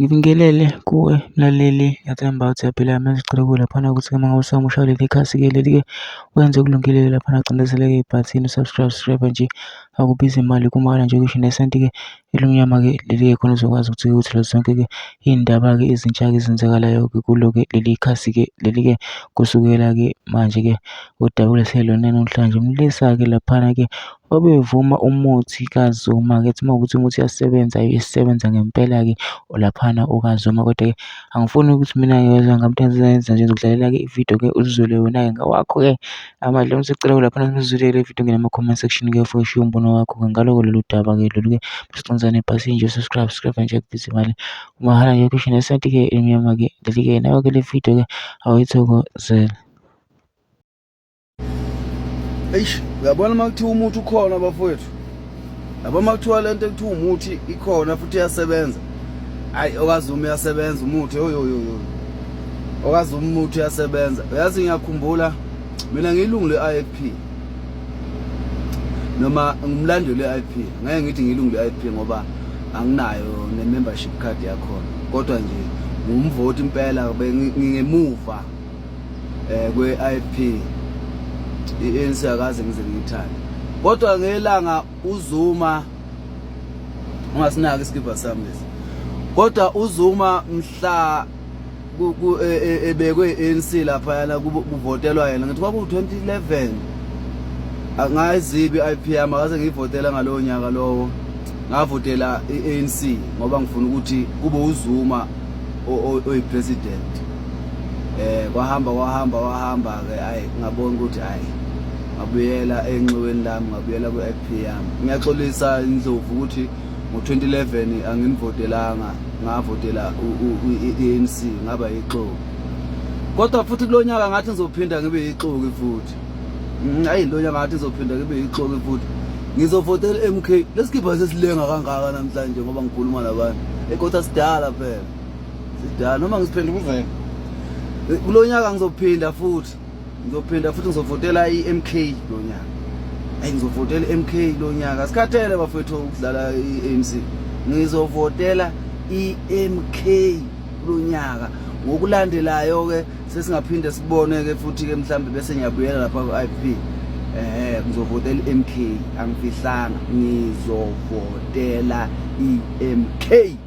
Ngibingelele kuwe mlaleli, ngiyathemba ukuthi uyaphila. Mina ngicela kuwe laphana ukuthi uma ngabe usamusha leli khasi-ke leli-ke wenze okulungile laphana ucindezeleke ibhathini u-subscribe, subscribe nje akubizi imali kumahhala nje kusho nesenti-ke elimnyama-ke leli-ke khona uzokwazi ukuthi uthole zonke-ke iy'ndaba-ke ezintsha-ke ezenzakalayo-ke kulo-ke leli khasi-ke leli-ke kusukela-ke manje-ke udaba olethele lona namhlanje. Umlisa-ke laphana-ke Obevuma umuthi kaZuma-ke ethi uma kuwukuthi umuthi uyasebenza isebenza ngempela-ke laphana okaZuma. Kodwa-ke angifuni ukuthi mina-ke ngamntu enza nje ngizokudlalela-ke ividiyo-ke uzizwele wena-ke ngawakho-ke amadlebe. Ngisacela laphana uzwele le vidiyo ungene kuma-comment section-ke ufike ushiye umbono wakho-ke ngaloko lolu daba-ke lolu-ke. Bese nebhasi nje subscribe, subscribe nje akubizi imali mahhala nje kusho nesenti-ke emnyama-ke leli-ke nawe-ke le vidiyo-ke awuyithokozele. Eish, uyabona uma kuthiwa umuthi ukhona bafowethu. Yabo uma kuthiwa lento ekuthiwa umuthi ikhona futhi iyasebenza. Hayi okaZuma uyasebenza umuthi yo yo yo. OkaZuma umuthi uyasebenza. Uyazi ngiyakhumbula mina ngiyilungu le-IFP. Noma ngumlandeli we-IFP. Ngeke ngithi ngiyilungu le-IFP ngoba anginayo ne-membership card yakhona. Kodwa nje ngumvoti impela bengingemuva eh kwe-IFP i-ANC akaze ngize ngiyithande kodwa ngelanga uZuma ungasinaki isikibha sami lesi kodwa uZuma mhla e, e, ebekwe i-ANC laphayana kuvotelwa yena ngithi kwaku-2011 angayizibi i-IP yami akaze ngiyivotela ngalowo nyaka lowo ngavotela i-ANC ngoba ngifuna ukuthi kube uZuma oyi-president eh kwahamba kwahamba wahamba ke ayi ngabona ukuthi ayi ngabuyela enxiweni lami ngabuyela ku-IP yami ngiyaxolisa indlovu ukuthi ngo-2011 anginivotelanga ngavotela i-ANC ngaba yixoki kodwa futhi kulo nyaka ngathi ngizophinda ngibe yixoki futhi mm, ayi lo nyaka ngathi ngizophinda ngibe yixoki futhi ngizovotela i-MK lesikibha sesilenga kangaka namhlanje ngoba ngikhuluma nabantu ekotha sidala phela sidala noma ngisiphendukuzela kulo nyaka ngizophinda futhi ngizophinda futhi ngizovotela i-MK lo nyaka ayi ngizovotela i-MK lo nyaka sikhathele bafethu ukudlala i-ANC ngizovotela i-MK kulo nyaka ngokulandelayo ke sesingaphinde sibone ke futhi ke mhlambe bese ngiyabuyela lapha ku-IP eh ngizovotela i-MK angifihlanga ngizovotela i-MK.